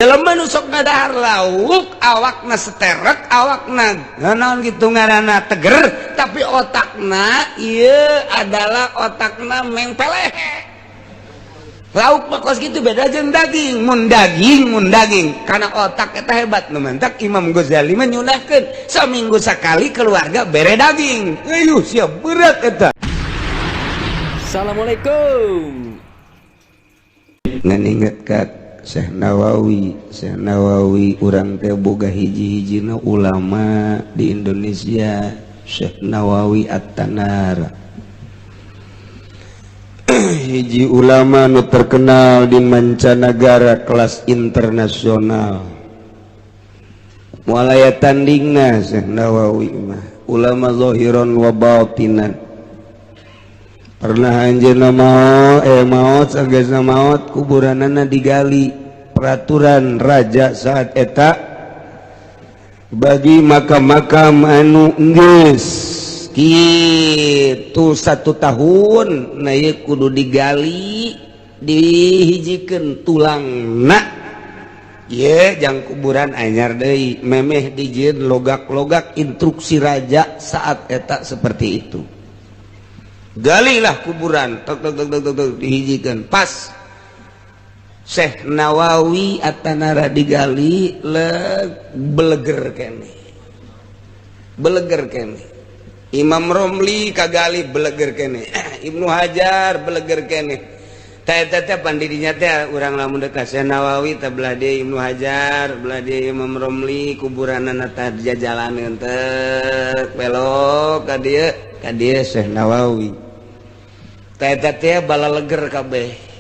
Jelema nu sok ngadahar lauk, awakna seterek, awakna naon gitu ngaranna teger, tapi otakna ieu adalah otakna mengpeleh. Lauk mah kos kitu beda jeung daging, mun daging, mun daging karena otak eta hebat. Nu mantak Imam Ghazali mah nyunahkeun saminggu sakali keluarga bere daging. Ayuh, siap berat eta. Assalamualaikum. Ngan inget ka Syekh Nawawi. Syekh Nawawi urang teh boga hiji-hijina ulama di Indonesia, Syekh Nawawi At-Tanara, hiji ulama nu terkenal di mancanagara, kelas internasional, moal aya tandingna. Syekh Nawawi mah ulama zahiran wa batinan. Pernah anjeunna maot, maot, sageusna maot kuburanana digali. Peraturan raja saat eta, bagi makam-makam anu geus kitu satu tahun, nah ieu kudu digali, dihijikeun tulangna. Ye jang kuburan anyar deui, memeh dijieun logak-logak. Instruksi raja saat eta seperti itu. Galilah kuburan, tok tok tok tok tok, tok, dihijikan. Pas Syekh Nawawi At-Tanara digali, leg beleger kene, beleger kene. Imam Romli kagali, beleger kene. Ibnu Hajar beleger kene. Teh teh teh pandidinya teh urang lamun dekat Syekh Nawawi teh, belah deui Ibnu Hajar, belah deui Imam Romli, kuburanana teh jajalaneun teh belok ka dieu, ka dieu Syekh Nawawi teh teh balaleger kabeh.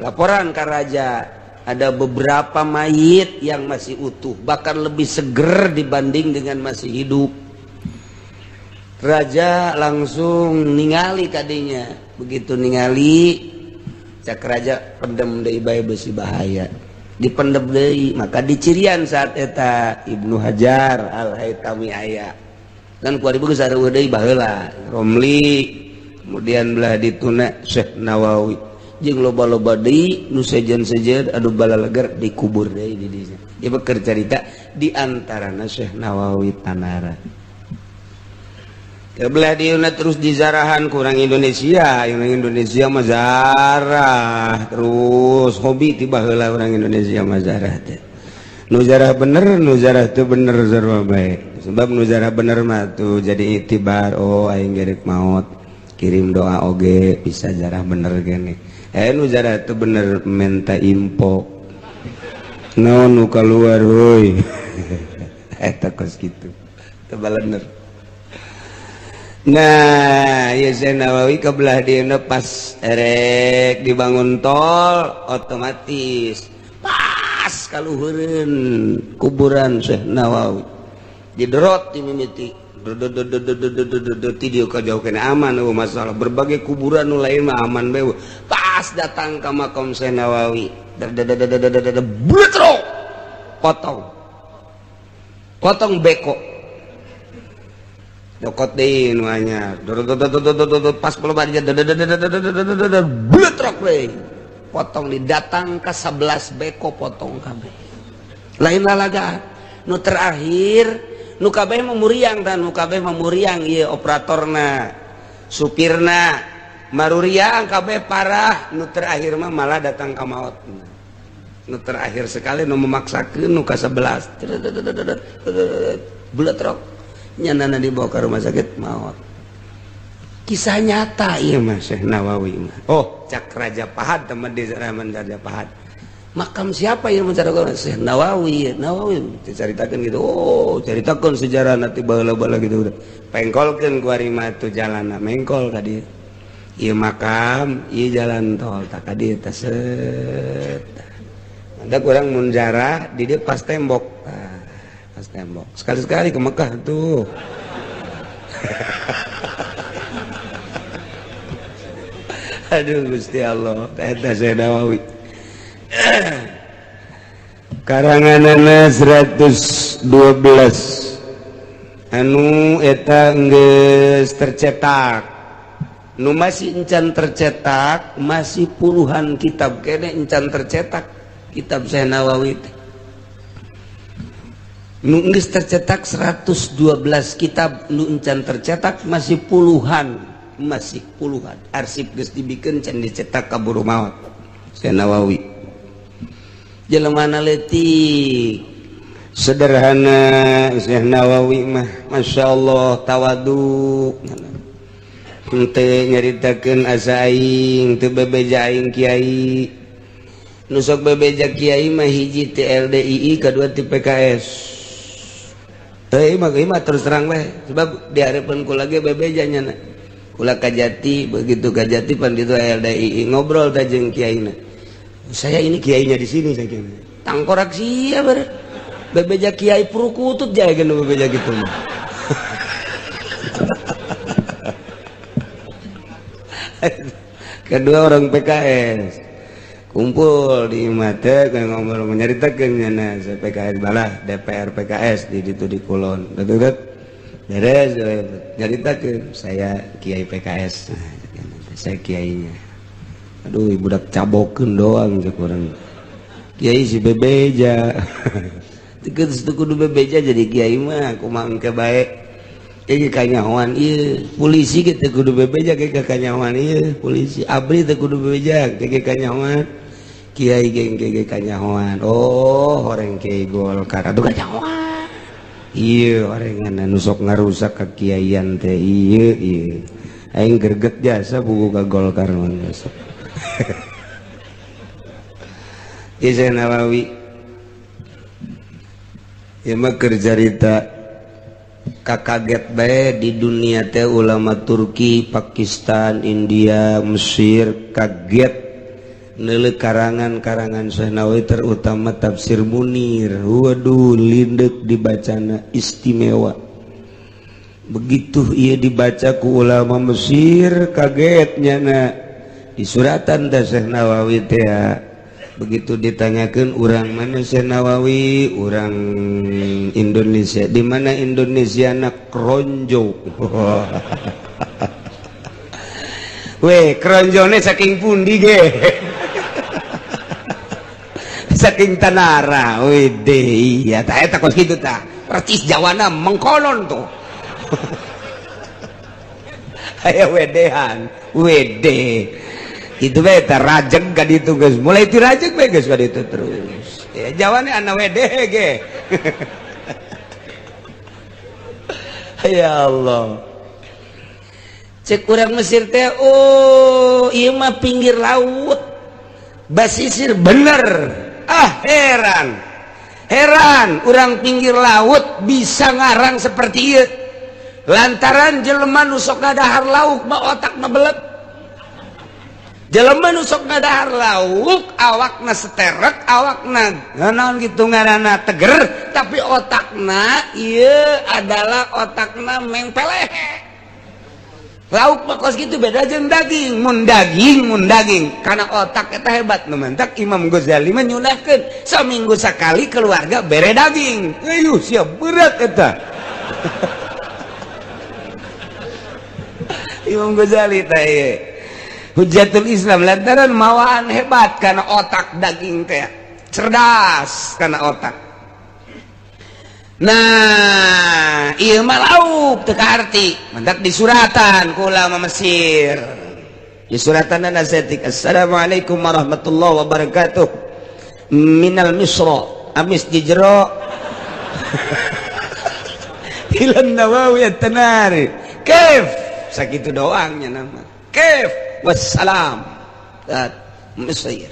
Laporan ka raja, ada beberapa mayit yang masih utuh, bahkan lebih seger dibanding dengan masih hidup. Raja langsung ningali kadinya. Begitu ningali, cak raja, "Pendem deui bae, besi bahaya." Dipendem deui, maka dicirian saat eta Ibnu Hajar Al Haitami aya dan kuari geus sareueuh deui baheula Romli, kemudian belah dituna Syekh Nawawi jeung loba-loba deui nu sejen-sejen anu balaleger, dikubur deui di dinya. Ieu keur carita di antarana Syekh Nawawi Tanara. Kebelah diuna terus dizarahan kurang Indonesia. Orang Indonesia mah zarah terus, hobi tiba heula orang Indonesia mah zarah teh. Nu zarah bener, nu zarah teu bener, sarua bae. Sebab nu zarah bener mah tuh jadi itibar, oh, aing gerek maot, kirim doa oge bisa zarah bener gini. Nu zarah teu bener minta info naon nu keluar euy, eta kos kitu teu balener. Nah, ya Syekh Nawawi kebelah dieuna pas erek dibangun tol, otomatis pas kaluhureun kuburan Syekh Nawawi, diderot dimimiti ti dieu ka jauh kene aman, eueuh masalah. Berbagai kuburan nu lain mah aman bae. Pas datang ka makam Syekh Nawawi, bletrok, potong potong beko, dokot deui nu anyar, pas peloba bletrok deui, potong. Didatang ke 11 beko, potong kabeh, lain lalagaan. Nu terakhir, nu kabeh memuriang dan nu kabeh memuriang ieu operatorna, supirna maruriang kabeh parah. Nu terakhir mah malah datang ka maot. Nu terakhir sekali, nu memaksakeun, nu ka 11, bletrok, nyanana dibawa ke rumah sakit, maut. Kisah nyata iya mah Syekh Nawawi mah. Oh, cak Raja Pahad, teman di zaman Raja Pahad, "Makam siapa yang mencari Syekh Nawawi?" Nawawi diceritakan gitu. Oh, ceritakan sejarah nanti bala-bala gitu. Udah pengkolkeun ku ari mah tuh jalan mengkol tadi. Ieu makam, ieu jalan tol, tak tadi eta set. Ada kurang munjarah di dia pas tembok. Ah, pas tembok. Sekali-sekali ke Mekah tuh. Aduh Gusti Allah, eta Syekh Nawawi. Karanganana 112 anu eta geus tercetak. Nu masih encan tercetak masih puluhan kitab kene encan tercetak kitab Syekh Nawawi teh. Nu geus tercetak 112 kitab, nu encan tercetak masih puluhan, masih puluhan. Arsip geus dibikeun, can dicetak, kaburu maot. Syekh Nawawi jelema leutik, sederhana. Syekh Nawawi mah Masya Allah, tawadu. Henteu nyaritakeun asa aing teu bebeja aing kiai. Nu sok bebeja kiai mah hiji ti LDII, kedua ti PKS. Teu mah mah terus terang we, sebab di hareupeun kula ge bebeja nya. Kula Kajati, begitu Kajati pan ditu LDII, ngobrol teh jeung kiaina. "Saya ini kiainya di sini," saya kira. Tangkorak sia ber. Bebeja kiai purukutut jae geus bebeja gitu mah. Kedua orang PKS kumpul di mata kan, ngobrol, menyaritakeun nya PKS balah DPR PKS di ditu di Kulon. Betul beres, nyaritakeun, "Saya kiai PKS." Nah, saya kiainya. Aduh, budak cabokeun doang cek urang. Kiai si bebeja. Teu kudu bebeja jadi kiai mah, kumaha engke bae. Ieu kanyahoan ieu polisi ge teu kudu bebeja ge kanyahoan ieu polisi, ABRI teu kudu bebeja ge kanyahoan, kiai ge ge kanyahoan. Oh, horeng kiai Golkar atuh kanyahoan. Ieu orengan anu sok ngarusak kakiaian teh ieu ieu. Aing greget jasa buku ka Golkar mah besok. Ieu Nawawi ieu mah keur carita kaget bae di dunia teh. Ulama Turki, Pakistan, India, Mesir kaget neuleuh karangan-karangan Syekh Nawawi, terutama Tafsir Munir. Waduh, lindek dibacana, istimewa. Begitu ia dibaca ku ulama Mesir, kagetnya na di suratan teh Syekh Nawawi teh. Begitu ditanyakan, "Orang mana Syekh Nawawi?" "Orang Indonesia." "Di mana Indonesia?" "Anak Kronjo." Weh, kronjone saking pundi ge? Saking Tanara. Wede, iya tah eta kos kitu tah. Percis Jawana mengkolon tuh. Aya wedehan, wede. Itu bae tah rajeg ka ditu geus. Mulai ti rajeg bae geus ka ditu terus. Ya Jawane ana wede ge. Ya Allah. Cek urang Mesir teh, "Oh, ieu mah pinggir laut. Basisir bener." Ah, heran. Heran urang pinggir laut bisa ngarang seperti ieu. Lantaran jelema nu sok ngadahar lauk mah otakna belet. Jelema nu sok ngadahar lauk awakna seterek, awakna naon gitu ngaranna teger, tapi otakna ieu adalah otakna mengpeleh. Lauk mah kos gitu beda jeung daging, mun daging mun daging karena otak eta hebat. Nu mantak Imam Ghazali mah nyunahkeun saminggu sakali keluarga bere daging. Ayuh siap berat eta. Imam Ghazali teh ieu Hujjatul Islam lantaran mawaan hebat karena otak daging teh cerdas karena otak. Nah, ieu mah lauk teu kaarti, mantak disuratan ku ulama Mesir. Disuratan nasetik, "Assalamualaikum warahmatullahi wabarakatuh. Minal Misra amis jejero ilan Nawawi at-Tanari. Kef?" Sakitu doangnya nama. "Kef, wassalam." Mesir.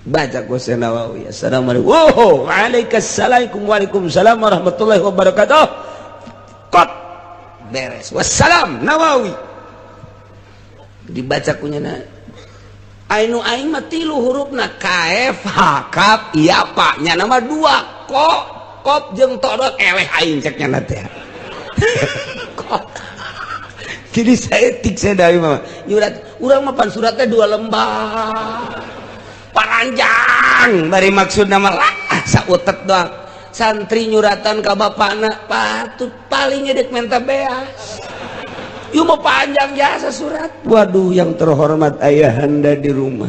Baca ku Syekh Nawawi, "Assalamualaikum." "Oh, waalaikumsalam, waalaikumsalam warahmatullahi wabarakatuh." Kot beres. "Wassalam Nawawi." Dibaca kunya na. Ainu aing mah tilu hurufna K F H K iya pak nya nama dua kok kop jeung todot eleh aing cek nya teh. Kok. Jadi saya tik saya dari mama nyurat urang mah pan suratnya dua lembar paranjang bari maksud nama lah sautet doang. Santri nyuratan ka bapakna patut paling ngedek menta beas. Yuk mau panjang jasa surat. "Waduh, yang terhormat ayahanda di rumah,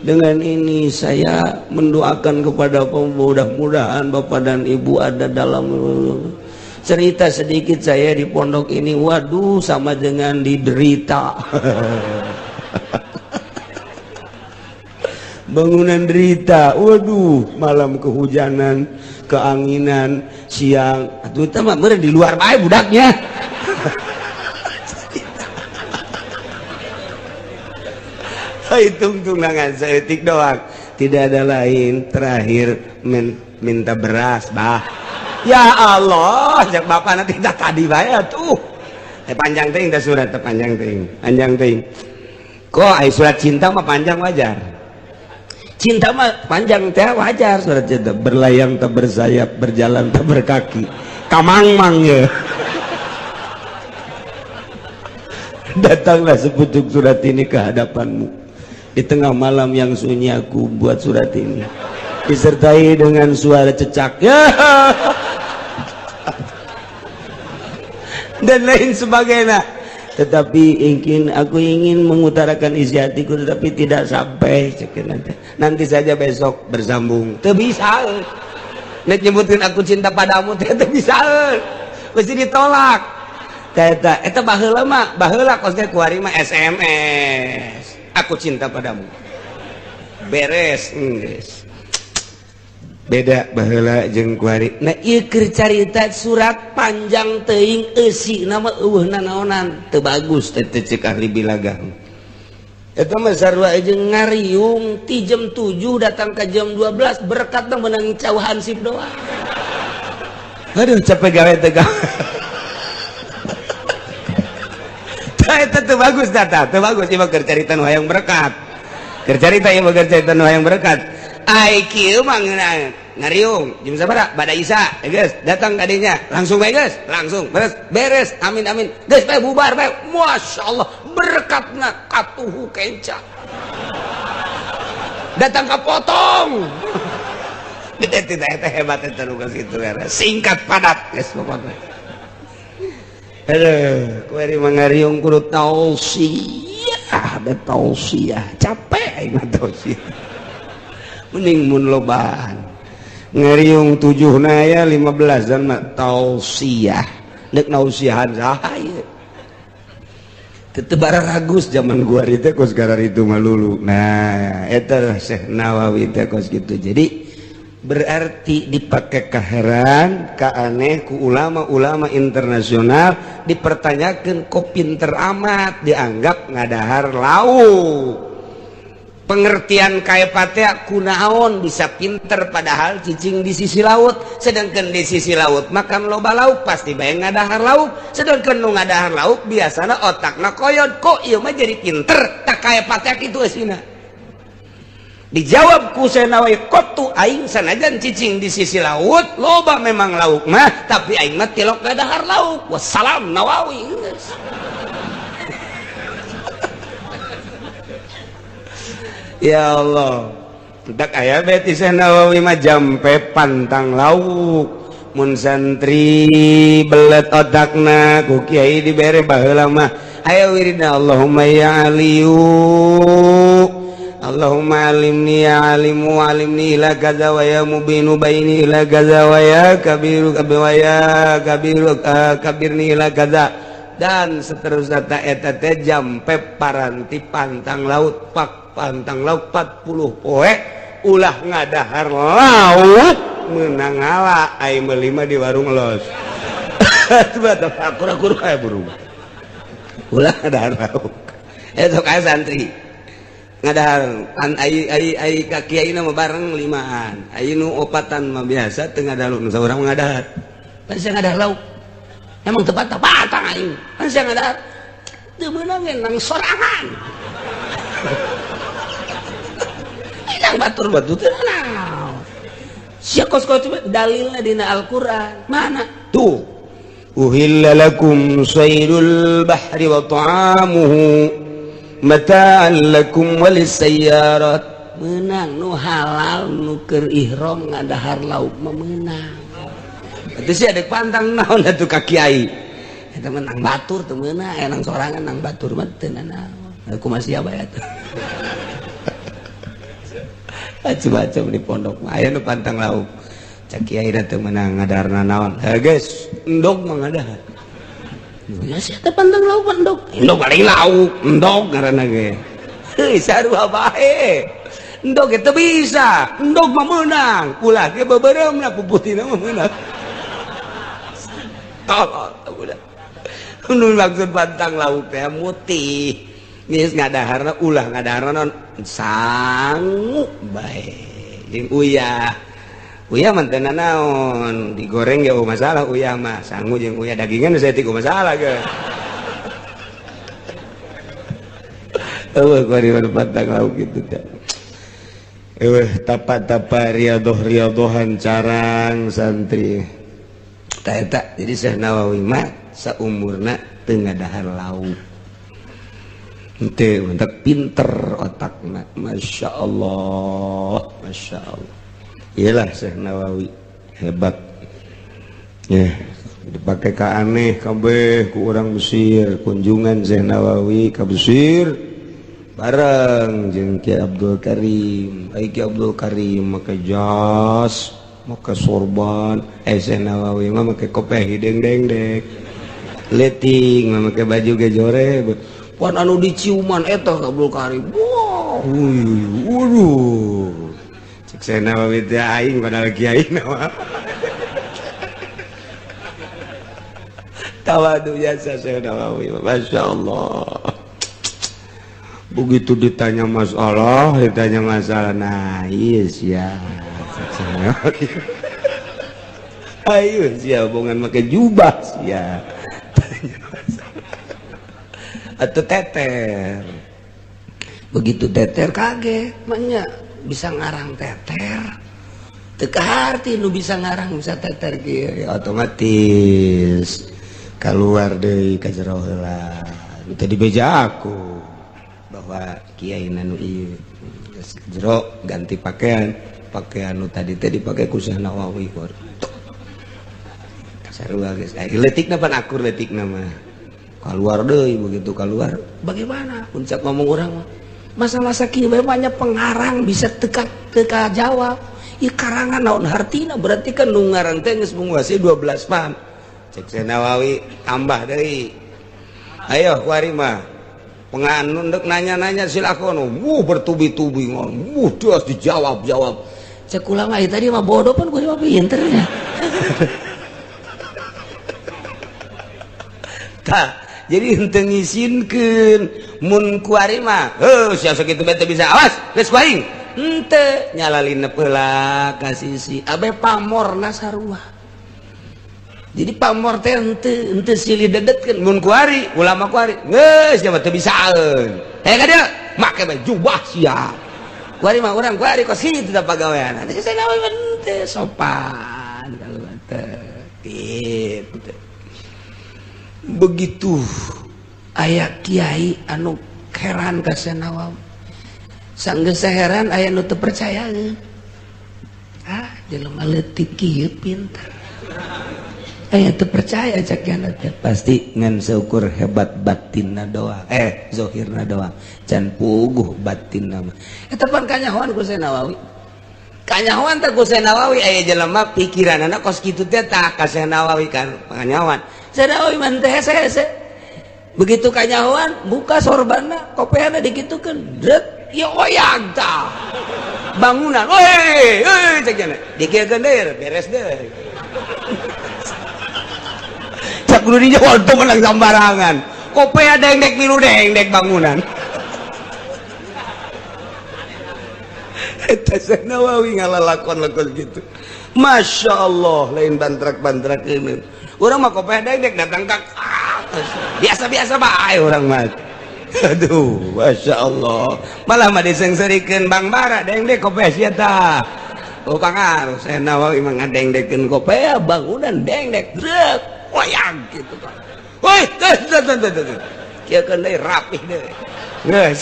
Dengan ini saya mendoakan kepada mudah-mudahan bapak dan ibu ada dalam cerita sedikit saya di pondok ini, waduh sama dengan diderita. Bangunan derita, waduh malam kehujanan, keanginan, siang, atuh teh mah di luar bae budaknya. Hitung tunangan seetik doang, tidak ada lain. Terakhir minta beras, bah. Ya Allah, jak bapak nanti tak tadi bae tuh. Panjang teuing teh surat teh panjang teuing, panjang teuing. Kok ai surat cinta mah panjang wajar. Cinta mah panjang teh wajar surat cinta, berlayang tak bersayap, berjalan tak berkaki. Kamangmang ya. Datanglah sepucuk surat ini ke hadapanmu. Di tengah malam yang sunyi aku buat surat ini, disertai dengan suara cecak ya. Dan lain sebagainya. Tetapi aku ingin mengutarakan isi hatiku, tetapi tidak sampai. Nanti saja besok bersambung. Teu bisa. Nek nyebutin aku cinta padamu teu bisa. Mesti ditolak. Eta eta baheula mah, baheula kos teh kuari mah SMS. Aku cinta padamu. Beres geus. Beda baheula jeung kuari. Nah ieu keur carita surat panjang teuing eusi nama eueuh nanaonan. Teu bagus teh ceuk ahli bilaga. Eta mah sarua jeung ngariung ti jam 7 datang ka jam 12 berkat menang cau hansip doang. Aduh capek gawe teh gawe. Eta teu bagus data, teu bagus ieu mah keur carita nu hayang berkat. Keur carita ieu mah keur carita nu hayang berkat. Ai kieu mah ngariung jam sabaraha? Bada Isa, geus datang ka dinya, langsung bae geus, langsung beres, beres, amin amin. Geus bae bubar bae. Masyaallah, berkatna katuhu kenca. Datang ka potong. Tidak hebat eta nu kitu singkat padat geus pokokna. Aduh, kuari mangariung kudu tausiah, da tausiah capek aing mah tausiah. Mending mun lobaan. Ngariung 7 na aya 15 dan mah tausiah. Deuk nausiahan saha ieu? Teu bararagus zaman gua teh kos kararitu mah lulu. Nah, eta Syekh Nawawi teh kos kitu. Jadi berarti dipakai kaheran kaaneh ku ulama-ulama internasional dipertanyakan kok pinter amat dianggap ngadahar lauk pengertian kaepatea kunaon bisa pinter padahal cicing di sisi laut sedangkan di sisi laut makan loba lauk pasti bae ngadahar lauk sedangkan nu ngadahar lauk biasana otakna koyot kok ieu mah jadi pinter tak kaepatea kitu eusina. Dijawab ku Nawawi kotu aing sanajan cicing di sisi laut loba memang lauk mah tapi aing mah tilok ngadahar lauk wassalam Nawawi. Ya Allah tak aya beti Nawawi mah jampe pantang lauk mun santri belet otakna ku kiai dibere baheula mah aya wiridna Allahumma ya aliyu Allahumma alimni ya alimu alimni ila kaza wa ya mubinu baini ila kaza wa ya kabiru wa ya kabiru kabirni ila kaza dan seterusnya ta eta teh jampe paranti pantang laut pak pantang laut 40 poe ulah ngadahar laut meunang ngala ai meuli mah di warung los. Akur-akur kae burung ulah ngadahar laut eta sok aya santri ngadahar an ai ai ai ka kiai mah bareng limaan ai nu opatan mah biasa teu ngadahar nu saurang ngadahar pan sia ngadahar lauk emang teu patah-patah aing pan sia ngadahar teu meunang nang sorangan nang batur-batur teu naon sia kos-kos dalilna dina Al-Qur'an mana tuh uhilla lakum saydul bahri wa ta'amuhu mata'an lakum walisayyarat menang nu halal nu keur ihram ngadahar lauk mah meunang atuh sia deuk pantang naon atuh ka kiai eta menang batur teu meunang aya nang sorangan nang batur mah teu nanaon aku masih bae atuh. Macam-macam di pondok mah aya nu pantang lauk. Cak kiai teh meunang ngadarna naon? Heh geus, endog mah ngadahar. Ya sia teh pantang lauk endog. Endog paling lauk, endog ngaranna ge. Heuh sarua bae. Endog teu bisa, endog mah meunang. Ulah ge beubeuremna puputina mah meunang. Tolol udah. Nu maksud pantang lauk teh mutih. Geus ngadaharna ulah ngadaharna non sangu bae. Jeung uyah. Uyah mah teu nanaon, digoreng ge masalah uyah mah. Sangu jeung uyah dagingan saya teu masalah ge. Eueuh kuari pantang lauk kitu teh. Eueuh tapa-tapa riadoh-riadohan carang santri. Tah eta jadi Syekh Nawawi mah saumurna teu ngadahar lauk. Henteu mentak pinter otakna. Masya Allah, Masya Allah. Iyalah Syekh Nawawi hebat. Ya, dipakai ka aneh kabeh ku urang Mesir, kunjungan Syekh Nawawi ka Mesir bareng jeung Ki Abdul Karim. Ai Ki Abdul Karim make jas, make sorban, Syekh Nawawi mah make kopiah hideung dengdek. Leutik mah make baju ge jore. Pan anu diciuman eta Abdul Karim. Wah, waduh. Cek Syekh Nawawi teh aing padahal kiai mah. Tawadu jasa Syekh Nawawi, Masya Allah. Begitu ditanya masalah, nah iya sia. Ayo sia bongan make jubah sia. Atau teter. Begitu teter kaget, maknya bisa ngarang teter. Teu kaharti nu bisa ngarang bisa teter kieu ya, otomatis keluar deui ka jero heula. Teu dibeja aku bahwa kiai nu ieu geus jero ganti pakaian, pakaian nu tadi teh dipake ku Syekh Nawawi. Sarua geus. Leutikna pan akur leutikna mah. Keluar deui begitu keluar bagaimana puncak ngomong orang mah masa-masa kieu banyak pengarang bisa teka jawab ieu karangan naon hartina berarti kan nu ngarang teh geus menguasai 12 paham. Cek Syekh Nawawi tambah deui, ayo kuari mah penganun deuk nanya-nanya silakan, wuh bertubi-tubi ngomong, wuh terus dijawab-jawab. Cek ulama tadi mah bodoh pan kuari mah pinter nya. Tah jadi henteu ngisinkeun mun kuari mah heuh sia sakitu bae teu bisa awas geus ku aing henteu nyalalinep heula ka sisi abe pamorna sarua. Jadi pamor teh henteu silih dedetkeun mun kuari ulama kuari geus nya mah teu bisaeun heh ka dieu make bae jubah sia kuari mah urang kuari kos kitu da pagawean. Teh Syekh Nawawi henteu sopan kalau teh kitu. Begitu aya kiai anu heran ka Syekh Nawawi sanggeus heran aya nu teu percayaeun, ah jelema leutik kieu pinter aya teu percaya cak kiana teh pasti ngan seukur hebat batinna doang, zohirna doang can puguh batinna mah. Eta pan kanyahoan ku Syekh Nawawi, kanyahoan teh ku Syekh Nawawi aya jelema pikiranana kos kitu teh tah ka Syekh Nawawi kan kanyahoan. Syekh Nawawi mah teh hese-hese. Begitu kanyahoan buka sorbanna, kopeana dikitukeun, dret, ya oyag tah. Bangunan, weh, euy cek cenah. Dikieukeun deui, beres deui. Cak kudu dijawab teu menang sambarangan. Kopea dengdek milu dengdek bangunan. Eta Syekh Nawawi ngalalakon-lakon gitu. Masya Allah, lain bantrak-bantrak ini. Urang mah kopeh dengdek datang ka biasa-biasa bae urang mah. Aduh, Masya Allah. Malah mah disengserikeun Bang Bara dengdek kopeh sia tah. Oh pangaruh Syekh Nawawi mah ngadengdekeun kopeh bangunan dengdek drek wayang gitu Pak. Woi, teh teh teh teh. Kieu keun deui rapih deui. Geus.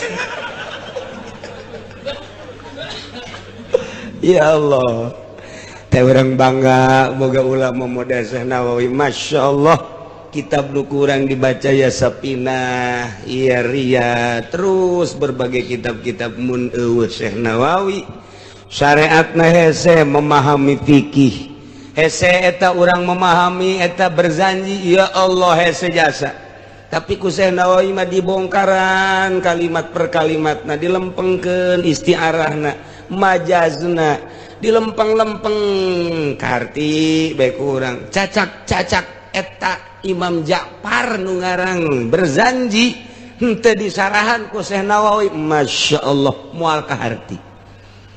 Ya Allah. Teh urang bangga boga ulama model Syekh Nawawi. Masya Allah, kitab nu kurang dibaca ya Sapinah, ya Ria, terus berbagai kitab-kitab mun eueuh Syekh Nawawi. Syariat na hese memahami fikih, hese eta urang memahami eta Berzanji. Ya Allah, hese jasa. Tapi ku Syekh Nawawi mah dibongkaran kalimat per kalimat, nah, dilempengkeun istiarahna, majazna dilempeng-lempeng, karti bae kurang cacak-cacak. Eta Imam Ja'far nu ngarang Berzanji henteu disarahan ku Syekh Nawawi, Masya Allah, moal kaharti,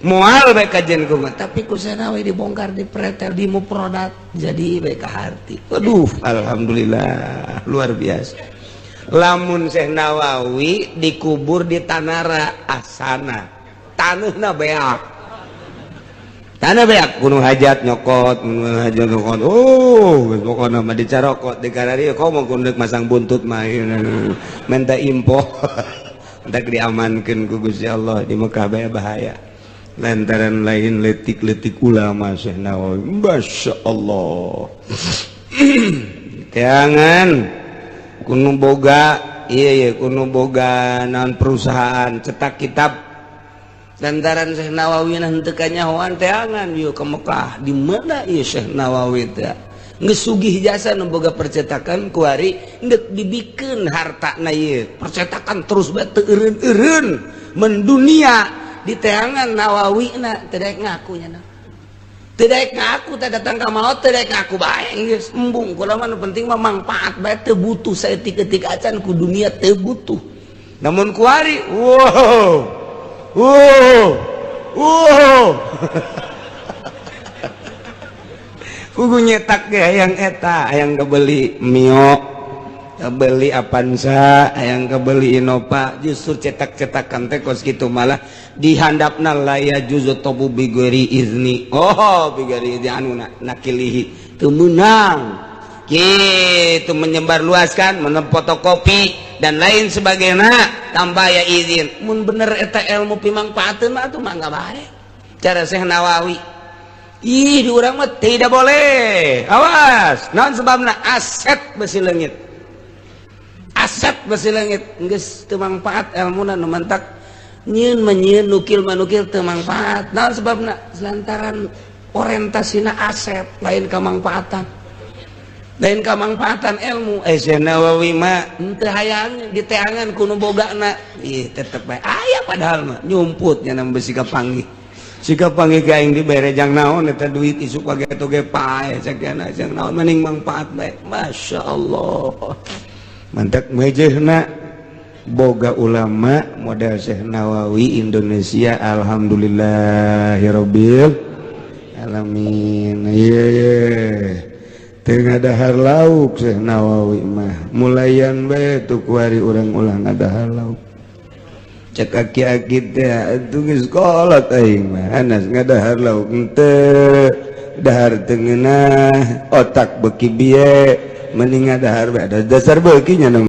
moal bae kajen kumaha. Tapi ku Syekh Nawawi dibongkar, dipretel, di muprodat, jadi bae kaharti. Aduh, alhamdulillah, luar biasa. Lamun Syekh Nawawi dikubur di Tanara, asana taneuhna beak, tanah beak, gunung hajat nyokot, gunung hajat nyokot. Oh, pokoknya mah dicarokot di karari komo kudu masang buntut mah minta info. Entak diamankeun ku Gusti Allah. Di Mekah bae bahaya lantaran lain letik-letik ulama Syekh Nawawi. Masya Allah, jangan kuno boga, iya iya, kuno boga non perusahaan cetak kitab, lantaran Syekh Nawawi henteu kanyahoan. Teangan yuk ke Mekah, di mana ieu Syekh Nawawi teh? Geus sugih jasa nu boga percetakan. Kuari geus dibikeun hartana ieu percetakan, terus bae teu eureun-eureun mendunia. Di teangan Nawawi na teu daek ngaku nya, teu daek ngaku teh. Datang ka maot teu daek ngaku bae, geus embung. Kula mah nu penting mah mangfaat bae, teu butuh saeutik-eutik acan ku dunia, teu butuh. Namun kuari, wow wow wow, kudu nyetak ge hayang eta, hayang kebeli Mio, kebeli Avanza, hayang kebeli Innova. Justru cetak-cetakan teh kos kitu malah dihandapna la yajuzu tabu bighairi izni. Oh, bighairi izni anu nakilihi teu meunang gitu menyebar luaskan, fotokopi dan lain sebagainya tanpa ya izin. Mun bener eta ilmu pimangfaateun mah atuh mangga bae. Cara Syekh Nawawi, ih, di urang mah tidak boleh. Awas, naon sebabna? Aset besi leungit, aset besi leungit. Geus teu mangfaat ilmuna. Nu mantak nyieun mah nyieun, nukil mah nukil, teu mangfaat. Naon sebabna? Lantaran orientasina aset, lain kamangfaatan, lain kamangfaatan ilmu. Eh, Syekh Nawawi mah henteu hayang diteangan ku nu bogana. Ih, tetep bae aya, padahal mah nyumput nya besi kapanggih. Sikap panggih ka aing dibere jang naon eta duit, isuk page toge pae sakiana, jang naon, mending mangfaat bae. Masya Allah, mantak mejehna boga ulama model Syekh Nawawi Indonesia. Alhamdulillahirabbil alamin. Ieu ye teu ngadahar lauk Syekh Nawawi mah, mulayan bae tuh kuari urang ulah ngadahar lauk. Cek aki-aki teh atuh geus kolot aing mah anas ngadahar lauk henteu, dahar teu ngeunah, otak beuki bieu, mending ngadahar bae, dasar beuki nya.